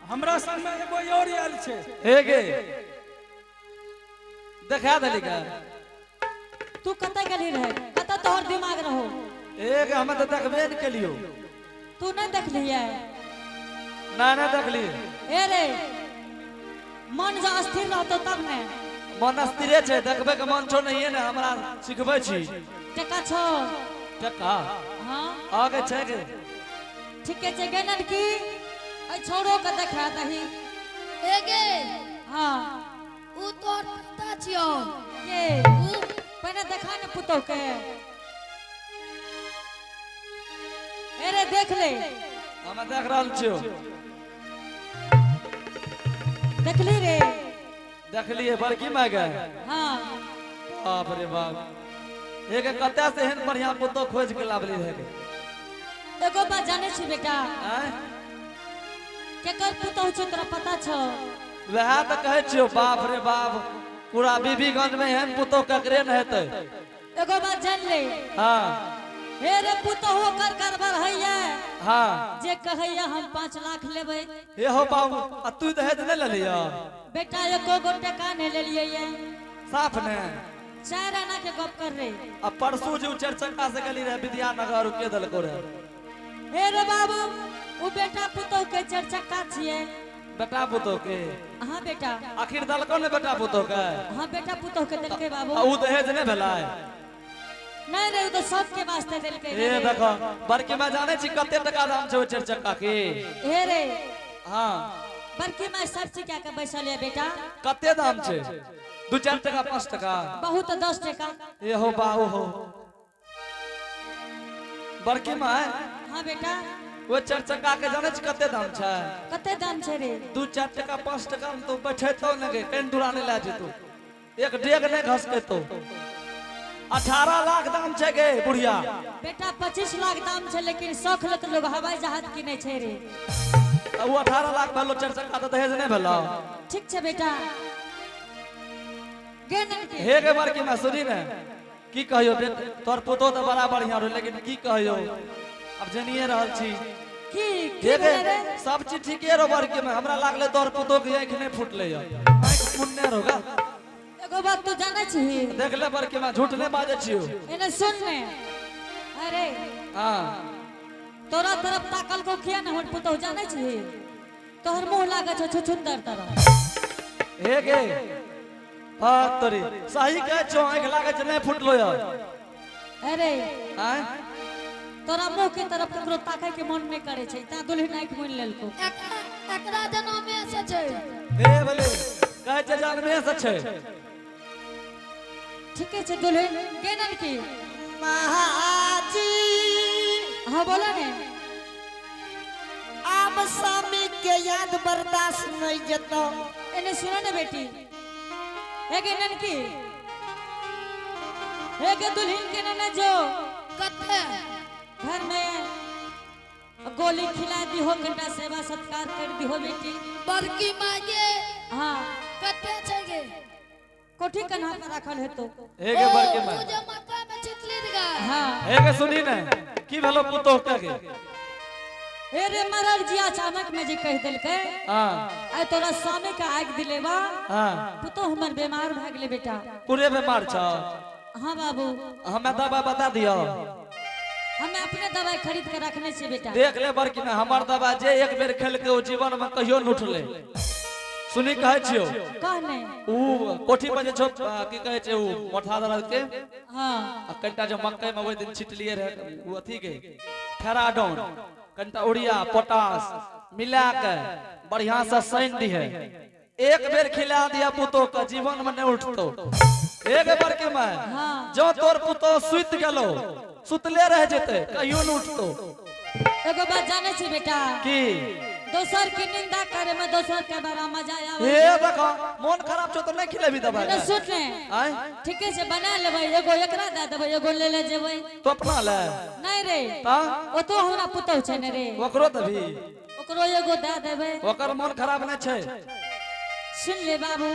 हमरा संग में एगो और आयल छै। हे गे, देखा देली का? तू कतऽ गेली रहे? कतऽ तोहर दिमाग रहो? हे गे, हम तऽ देखबे ने केलियो। तू नहीं देखलियै? ना, ना देखली। ए रे, मन जो अस्थिर रहतो तब ने। मन अस्थिरे छै, देखबे के मन छौ नहिये ने हमरा सिखबै छी। टका छौ? टका? हाँ। आगे छै गे। ठीके छै गे ननकी, एहि छौड़ो के देखा दही। हे गे। हाँ। ऊ तोहर पुता छियौ। के? ऊ। पहिने देखा ने पुतोह के। ए रे, देख ले। हम देख रहल छियौ। देखली रे? देखलिए बड़की माय गे। हाँ। बाप रे बाप, एक कतऽ से एहन बढ़िया पुतोह खोज के लाबली रहे गे? एगो बात जाने छी बेटा? आँय? केकर पुतोह छौ, तोरा पता छौ? वएह तऽ कहै छियौ, बाप रे बाप, पूरा बीबीगंज में एहन पुतोह ककरे ने हेतै। एगो बात जान ले। हाँ। हे रे, पुतोह ओकर गड़बड़ हैया जे कहैया हम 5 लाख लेबै। हे हो बाबू, आ तू दहेज नहि लेलिय? बेटा, एको गो टका नहीं लेलियै ये। साफ ने? 4 आना के गप कर रे। आ परसू जे उ चारि चक्का से गेली रहे विद्यानगर, उ के देलको रहे? हे रे बाबू, उ बेटा पुतोह के चारि चक्का छियै। बेटा पुतोह के? हाँ बेटा। आखिर देलको ने बेटा पुतोह के? हाँ, बेटा पुतोह के देलकै बाबू। आ उ दहेज नहि भेलै? नहीं रे, उ तो सबके वास्ते देलकै। ए रे। देखो बड़की माय, जानै छी कते टका दाम छै ओहि चारि चक्का के? हे रे। हाँ। बड़की माय सब चीज के बैसल है बेटा। कते दाम छै? दू चारि टका, 5 टका? बहुत 10 टका। ए हो बाबू हो, बड़की माय। हाँ बेटा। ओ चारि चक्का के जानै छी कते दाम छै? कते दाम छै रे? दू चारि टका, 5 टका में तो बैठेतौ ने गे, कनि दूरा नहि लए जेतौ, एक डेग नहि घसकेतौ। 18 लाख दाम छै गे बुढ़िया। बेटा, 25 लाख दाम छै, लेकिन शौख ले तऽ लोग हवाई जहाज किनै छै रे। आ ओ 18 लाख भेलो चारि चक्का तऽ दहेज नहि भेलो? ठीक छै बेटा, गे ननकी। हे गे बड़की माय, सुनी ने, की कहियो तोर पुतोह तऽ बड़ा बढ़िया रहो, लेकिन की कहियो, अब जानिए रहल छी। की की हे गे? भेलै रे? सब चीज ठीके रहो बड़की माय, हमरा लागले तोर पुतोह के आँखि नहि फुटले यऽ, आँखि मुन्ने रहो गा। एगो बात तू जानै छी? देख ले बड़की माय, झूठ नहि बाजै छियौ। एने सुन ने, अरे। हाँ। तोरा तरफ ताकल को किया ने हमर पुतोह, जानै छी? तोहर मुंह लागै छौ छुछुंदर तरह। हे गे, हाँ तोरी सही कहै छियौ, आँखि लागै छै नहि फुटलो यऽ। अरे। आँय? तोरा मुंह के तरफ ककरो ताकै के मन नहि करै छै, ता दुल्हन आँखि मुनि लेलको। एकरा एकरा जनमे से छै। हे भले कहै छै जनमे से छै। ठीके छै दुल्हन, गे ननकी। महाजी। हाँ, बोलो ने। आब स्वामी के याद बर्दाश्त नहीं जतो। एने सुनो ने बेटी, हे गे ननकी, हे गे दुल्हन के नने जो। कते? घर में गोली खिला दी हो, कनिटा सेवा सत्कार कर दी हो बेटी। बड़की माय गे। हाँ। कते छै गे? कोठी कन्हा पर राखल हेतो। हे गे बड़की ओ माय। जे मक्का में छिटली गा। हाँ। हे गे, सुनी ने, की भेलो पुतोह के गे? हे रे मरल जी, अचानक में जे कहि देलकै, आइ तोरा स्वामी के आगि दिलेबा। पुतोह हमर बीमार भए गेलै बेटा। पूरे बीमार छौ? हाँ बाबू। हमें दवा बता दियो। हमे अपने दवाई खरीद के रखने छियै बेटा। देख ले बड़की माय, हमर दवा जे एक बेर खेलके ओ जीवन में कहियो न उठले। सुनी, कहै छियौ। कह ने। ऊ कोठी पर जे छौ, की कहै छै ऊ मोठा दरद के। हाँ। आ कनिटा जे मकई में ओहि दिन छिटलिए रहे ऊ अथी के फेराडोन, कनिटा उड़िया पोटास मिला के बढ़िया से सैन दिहे, एक बेर खिला दिया पुतोह के, जीवन में नहीं उठतो। एक बड़की माय। हाँ। जो तोर पुतोह सुति गेलो, सुतले रह जेते, कहियो न उठतो। एगो बात जाने छी बेटा? की? दोसर के निंदा करे में दोसर के बड़ा मजा आवे। हे देखो, मन खराब छौ तऽ नहीं खिलेबी दवाई? ने सुन ने। आय? ठीके छै, बना लेबै, एगो एकरा दए देबै, एगो ले ले जेबै। तो अपना ले? नहीं रे। ता? ओ तो हमरा पुतोह छै ने रे। ओकरो देबी? ओकरो एगो दए देबै। ओकर मन खराब नहीं छै? सुन ले बाबू।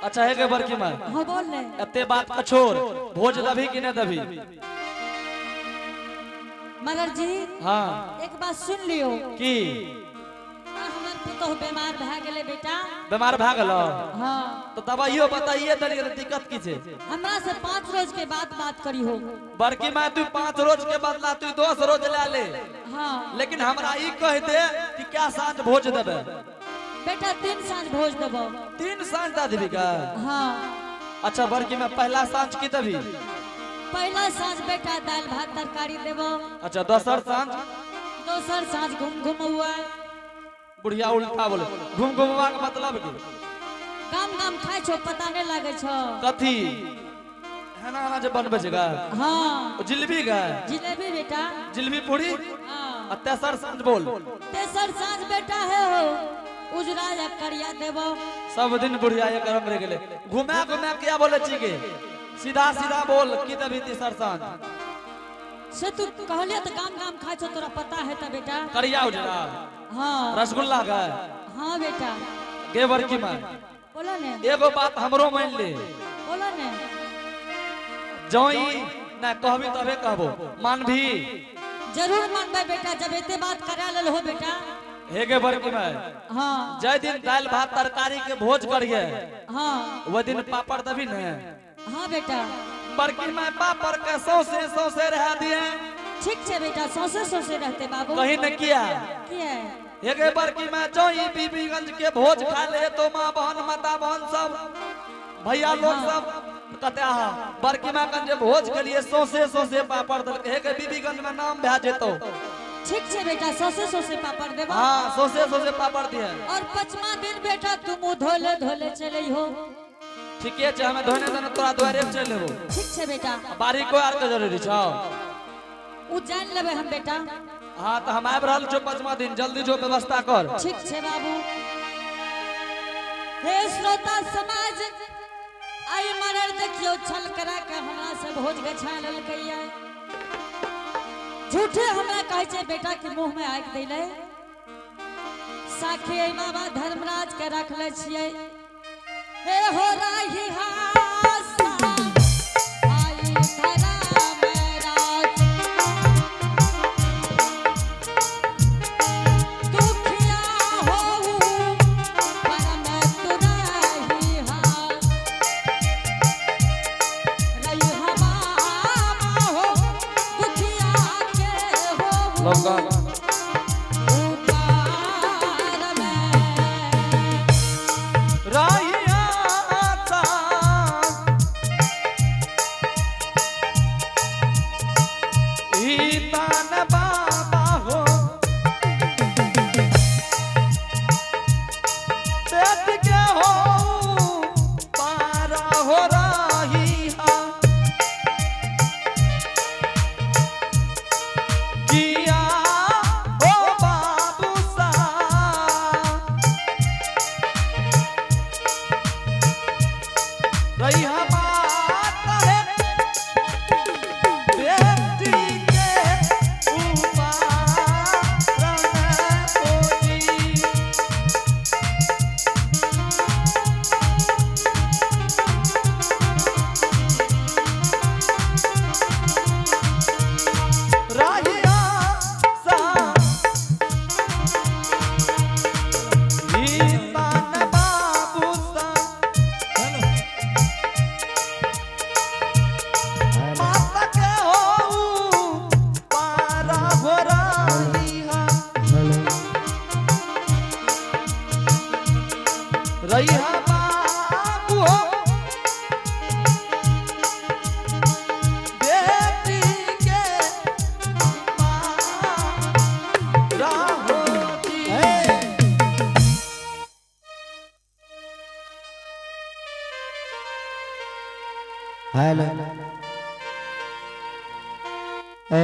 अच्छा हे गे बड़की माय। हाँ, बोल ने। एते बात के छोड़, भोज दबी कि नहीं दबी? मगर जी। हाँ। एक बात सुन लियो। की? पुतोह बीमार भए गेलै बेटा। बीमार भए गेलो? हाँ। तो दवाइयो बताइए तनी, दिक्कत की छै? हमरा से 5 रोज के बाद बात करी हो। बड़की माय तू 5 रोज के बदला तू 10 रोज ले ले। हाँ। लेकिन हमरा ई कह दे कि क्या साँझ भोज देबे? बेटा 3 साँझ भोज देबो। 3 साँझ दे देबी का? हाँ। अच्छा बड़की माय पहला साँझ की देबी? पहला साँझ बेटा दाल भात तरकारी देबो। अच्छा दोसर साँझ? दोसर साँझ घूम घूम हुआ। बुढ़िया उल्टा बोले, घूम घुमवा के मतलब की? गाम गाम खाइ छो पता नहीं लागे छो। कथी हेना हेना जे बनबै छै गा? हाँ। ओ जिलेबी गा? जिलेबी बेटा। जिलेबी पूरी? हाँ। आ तेसर साँझ बोल। तेसर साँझ बेटा है हो उजरा या करिया देबो। सब दिन बुढ़िया एक रंग रह गेले। घुमा घुमा क्या बोले छी के? सीधा सीधा बोल की देबी तेसर साँझ? से तू कहलिए तो गाम गाम खाइ छो तोरा पता है त बेटा। करिया उजरा? हाँ। रसगुल्ला गा? हाँ बेटा। गे बड़की माय बोला ने। एगो बात हमरो मान ले। बोला ने। जोई ना कहबी तबे कहबो, मानभी? जरूर मानबे बेटा, जब एते बात करा लेल हो बेटा। हे गे बड़की माय। हाँ। जय दिन दाल भात तरकारी के भोज करिए। हाँ। वो दिन पापड़ दबी ने? हाँ बेटा। बड़की माय पापड़ के सौसे सौसे रह दिए। ठीक छे बेटा, सौसे सौसे रहते बाबू। कहीं न किया। किया? हे गे बड़की माय जोई बीबीगंज के भोज खा ले तो माँ बहन माता बहन सब भैया लोग सब कहते आहा बड़की माँ कन जे भोज के लिए सौसे सौसे पापड़ दलके। हे गे बीबीगंज में नाम भए जेतो। ठीक छे बेटा, सौसे सौसे पापड़ देबो। हाँ सौसे सौसे पापड़ दिए। और 5वां दिन बेटा तू मुँह धोले धोले चले हो। ठीके छे, हमें धोने धोने तोरा दुआरे पर चल लेबो। ठीक छे बेटा। बारी को आर के जरूरी छौ? उ जान लेबे हम बेटा। हाँ तो हम आबि रहल छौ 5वां दिन, जल्दी जो व्यवस्था कर। ठीक छे बाबू। हे श्रोता समाज, आई मरल देखियो छल करा के हमरा से भोज गछा लेलकैया। झूठे हमरा कहै छै बेटा के मुंह में आगि दैले। साखी बाबा धर्मराज के रखले छियै। हे हो राही हासा आई धर्मराज, दुखिया होऊ परम तुराही हास। रही बाबा हो दुखिया के होऊ उपार में। राहिया तान बाबा हो पेट के हो पारा हो रही किया ओ बाबू सा रही माता है बेटी के ऊपर कोजी। राहिया सा ही तान बाबू सा माता के हो पारा हो रही रैहा बाबू हो बेटी के पारा हो जी। हेलो ए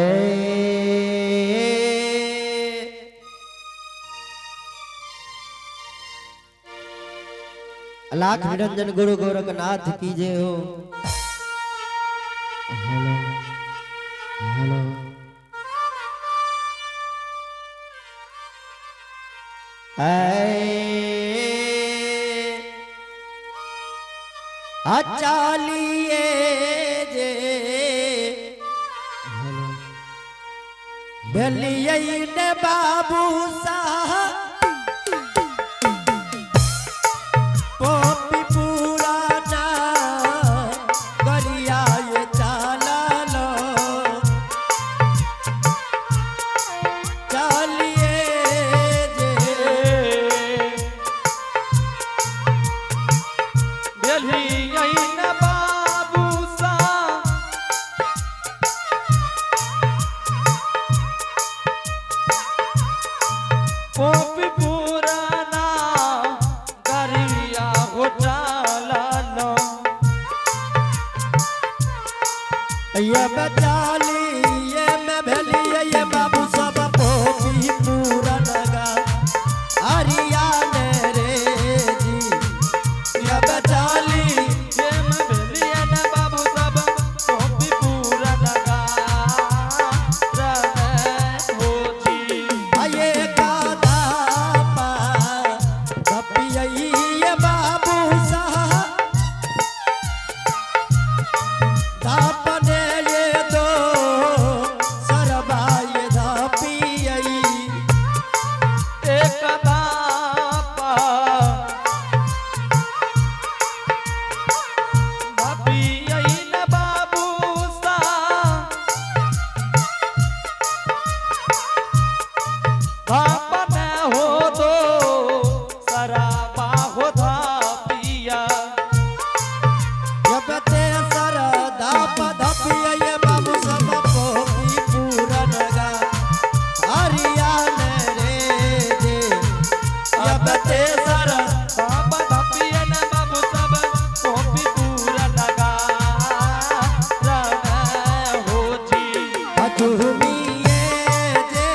लाख निरंजन गुरु गोरखनाथ की जय हो। हेलो हेलो ए चालिए जे भेलियै ने बाबू साहब। पोपी पुराना गरिया हो चाललो। ये बचाली ये में भेलिए ये बाबू सब पोपी पूरन गा हरियाण रे जी। ये बचाली ये में भेलिए न बाबू सब पोपी पुराना गा रहे हो जी। ये कादा पा धपिए बाबू साहब धापने ये दो सरबाई धापिए। एक दापा धपियै न बाबू सा धापन हो दो सराबा हो धापिया। जब ते सर धाप धपिए ये बाबू सब पोपी पूरन गा हरियाण रे जे। जब ते सर धाप धपिया न बाबू सब पोपी पूरा लगा रहे हो जी। अधूमिए जे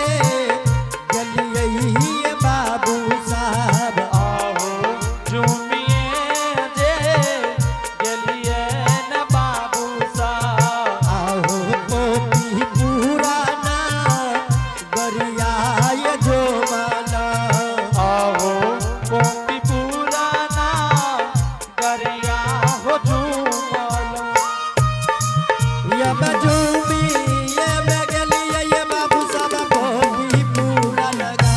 जलिए ये बाबू साहब। आहो झूमिए जे गेलिए न बाबू साहब। आहो पोपी पुराना गरियाय जो माना। आहो पोपी पुराना गरिया हो झूमल। ये बजूमी ये में गेलिए ये बाबू सब पोपी पुराना गा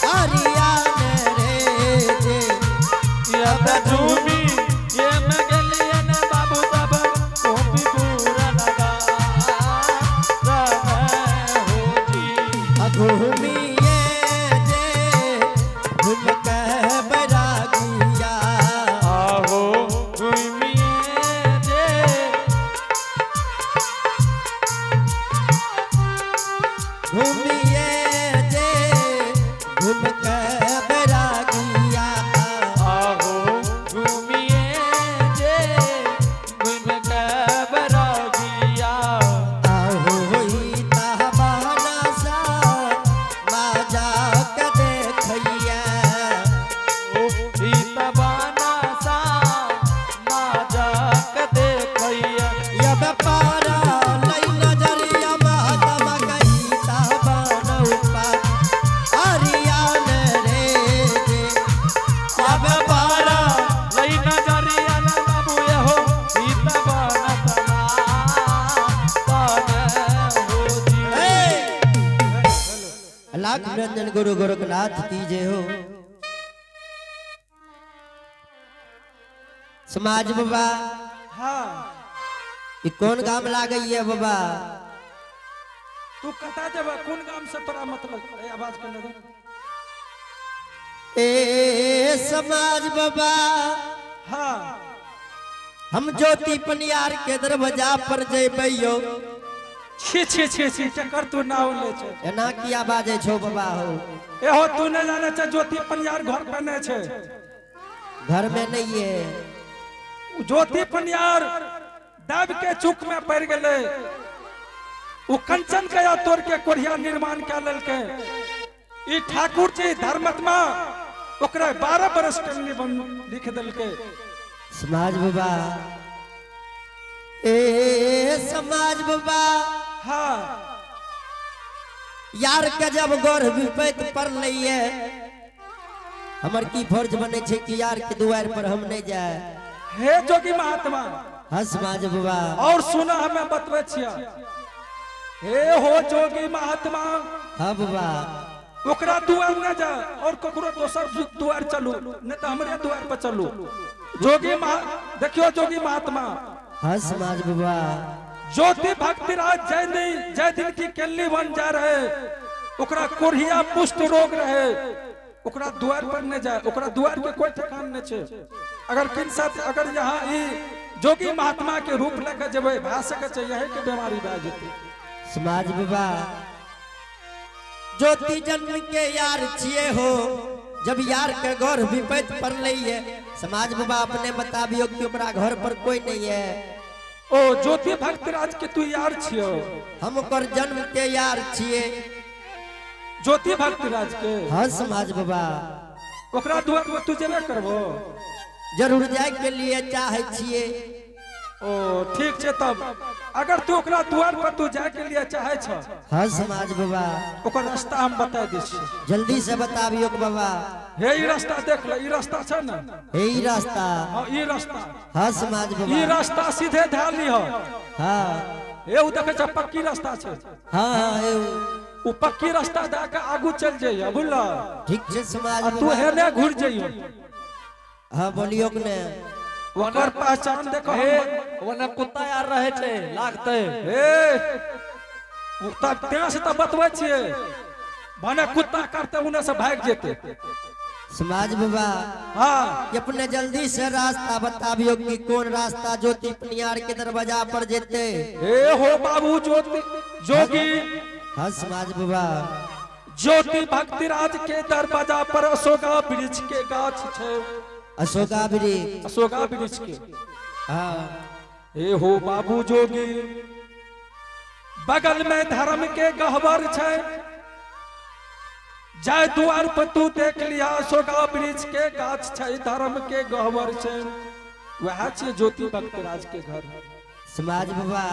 हरियाण रे जे। ये झूमी ये में गेलिए न बाबू साहब पोपी पुराना गा रहे हो जी। अघूमिए जे घूम के बैरागिया। आहो झूमिए जे घूमिए जे घूम के बैरागिया। आहो घूमिए जे घूम के बरगिया। आहो ता बहना सा माजा के देखैया। ओ सीतबाना सा माजा के देखैया। ये व्यापारा लई नजरिया महात्मा कही ता बनौपा हरियाण रे जे। अब पारा लई नजरिया न बाबू हो सीतबाना सना पान हो जी। लाख निरंजन गुरु गोरखनाथ की जय हो। समाज बाबा हाँ ई कौन गाम लागैया बाबा? तू कता जब कोन गाम से तोरा मतलब ए आवाज करने दे। ए समाज बाबा हाँ हम ज्योति पनियार के दरवाजा पर जइबैयो। छी छी छी छी चक्कर तू ना ले छे। एना किया बाजै छौ बाबा हो? एहो तू नहीं जाने छे ज्योति पनियार घर पर नहीं छे। घर में नहीं है। उ ज्योति पनियार दब के चुक में पड़ गेले। उ कंचन के या तोड़ के कोढ़िया निर्माण कर लेलके। ई ठाकुर जी धर्मात्मा ओकरा 12 बरस के निबंध लिख देलके। समाज बाबा ए समाज बाबा हाँ यार के जब गोर विपैत पर लइए हमर की फर्ज बने छे कि यार के दुआर पर हम नहीं जाए। हे जोगी महात्मा हाँ समाज बाबा और सुना हमें बतबै छिया। हे हो जोगी महात्मा हाँ बाबा ओकरा दुआर न जा और ककरो दोसर दुआर चलू नहीं तो हमरे दुआर पर चलू। जोगी महा देखियो जोगी महात्मा हाँ समाज बाबा ज्योति भक्ति राज जय दिन जय दिन की केली बन जा रहे ओकरा कोढ़िया पुष्ट रोग रहे ओकरा द्वार पर न जाए ओकरा द्वार के कोई ठिकान न छे। अगर किन साथ अगर यहाँ ई जोगी महात्मा के रूप लेके जेबै भए सकै छै यही के बीमारी भए जेतै। समाज बाबा ज्योति जन्म के यार छिए हो, जब यार के घर विपैत पड़ले है। समाज बाबा अपने बताबियो कि ओकरा घर पर कोई नहीं है। ओ ज्योति भक्तराज के तू यार छियो? हम ओकर जन्म के यार छिए। ज्योति भक्तराज के? हाँ समाज बाबा। ओकरा दुआर पर तू जेबे करबो? जरूर जाए के लिए चाहे छिए। ओ ठीक छै, तब अगर तू ओकरा द्वार पर तू जाए के लिए चाहे छ। हाँ समाज बाबा। ओकर रास्ता हम बता दै छी। जल्दी से बताबियो बाबा। हे ई रास्ता देख ले, ई रास्ता छै ने? हे ई रास्ता। हाँ ई रास्ता। हाँ समाज ई बाबा। रास्ता सीधे धए लिह। हाँ। हे उ देखे छ पक्की रास्ता छै। हाँ हाँ हे उ पक्की रास्ता दए के आगू चल जइह, बुझल? ठीक छै समाज आ तू बाबा। हेने घुर जइह। हाँ बोलियो ने। ओकर पहचान देखो। हे ओने कुत्ता यार रहे छै लागते। हे उ तब तें से तऽ बतबै छियै, भने कुत्ता करते उने से भागि जेतै। समाज बाबा। हाँ। अपने जल्दी से रास्ता बताबियो कि कौन रास्ता ज्योति पनियार के दरवाजा पर जेते। हे हो बाबू ज्योति जोगी। हाँ समाज बाबा। ज्योति भक्तिराज के दरवाजा पर अशोका वृक्ष के गाछ छै। अशोका वृक्ष। अशोका वृक्ष के। हाँ। हे हो बाबू जोगी, बगल में धर्म के गहवर छै, जाय द्वार पर तू देख लिया अशोका वृक्ष के गाछ छै, धर्म के गहवर छै, वएह छै ज्योति भक्तराज के घर। समाज बाबा,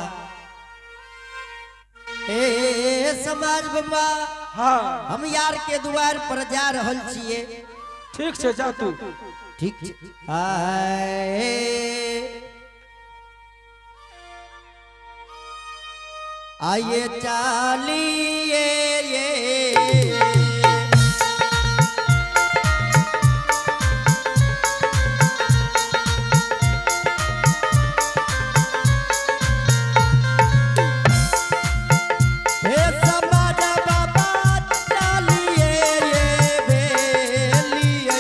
ए समाज बाबा। हाँ। हम यार के द्वार पर जा रहल छिए। ठीक छै, जा तू। ठीक छै। आए आइए चालिए ये हे समाज बाबा चालिए ये बेलिए।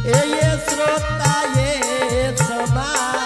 ए ये श्रोता ये समाज।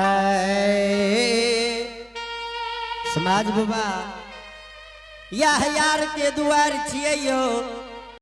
ऐ, समाज बाबा यह यार के दुआर छियै यो।